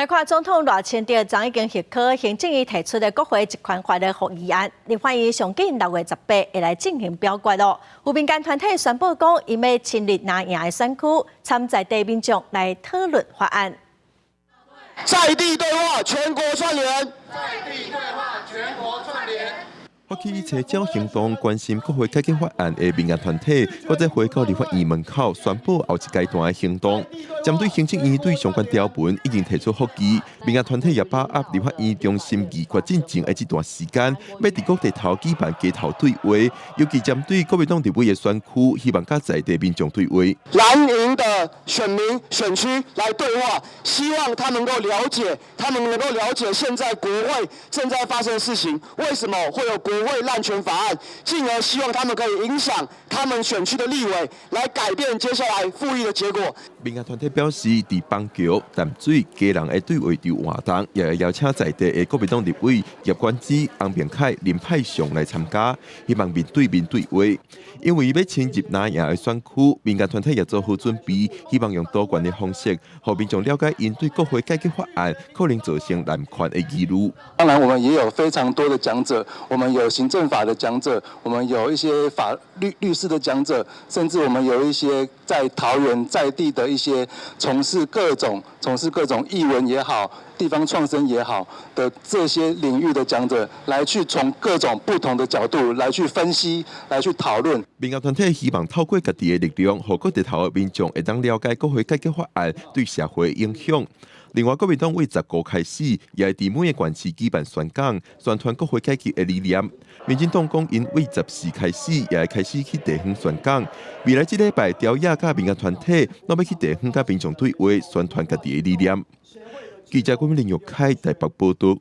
來看總統賴清德昨已經核可行政院提出的國會一權法的復議案，立法院上緊6月18會來進行表決囉。有民間團體宣布講，𪜶欲親入藍營的選區，參在地民眾來討論法案。在地對話，全國串聯。在地對話，全國串聯。發起齊腳行動，關心國會改革法案的民間團體，閣再回到立法院門口宣布後一階段的行動。針對行政院對相關條文已經提出覆議，民間團體也把握立法院中心議決進前的這段時間，欲佇各地頭舉辦街頭對話，尤其針對國民黨立委的選區，希望佮在地民眾對話。藍營的選民選區來對話，希望他能夠了解，他們能夠了解現在國會正在發生的事情，為什麼會有國會濫權法案，進而希望他們可以影響他們選區的立委，來改變接下來復議的結果。民間團體表示，佇板橋、淡水、基隆的對話場活動，也會邀請在地的國民黨立委葉冠之、翁明凱、林派祥來參加，希望面對面對話。因為欲親入藍營的選區，民間團體也做好準備，希望用多元的方式，予民眾了解𪜶對國會改革法案可能造成濫權的疑慮。當然，我們也有非常多的講者，我們有行政法的講者，我們有一些法律律師的講者，甚至我們有一些在桃園在地的一些從事各種藝文也好、地方創生也好的這些領域的講者，來去從各種不同的角度來去分析、來去討論。民間團體希望透過家己的力量，予各地頭的民眾會當了解國會改革法案對社會影響。另外，國民黨對15開始，也會佇每个縣市舉辦宣講，宣傳國會改革的理念。民進黨講，𪜶對14開始，也會開始去地方宣講。未來這禮拜，朝野佮民間團體，攏欲去地方佮民眾對話，宣傳家己的理念。記者郭林玉凱台北報道。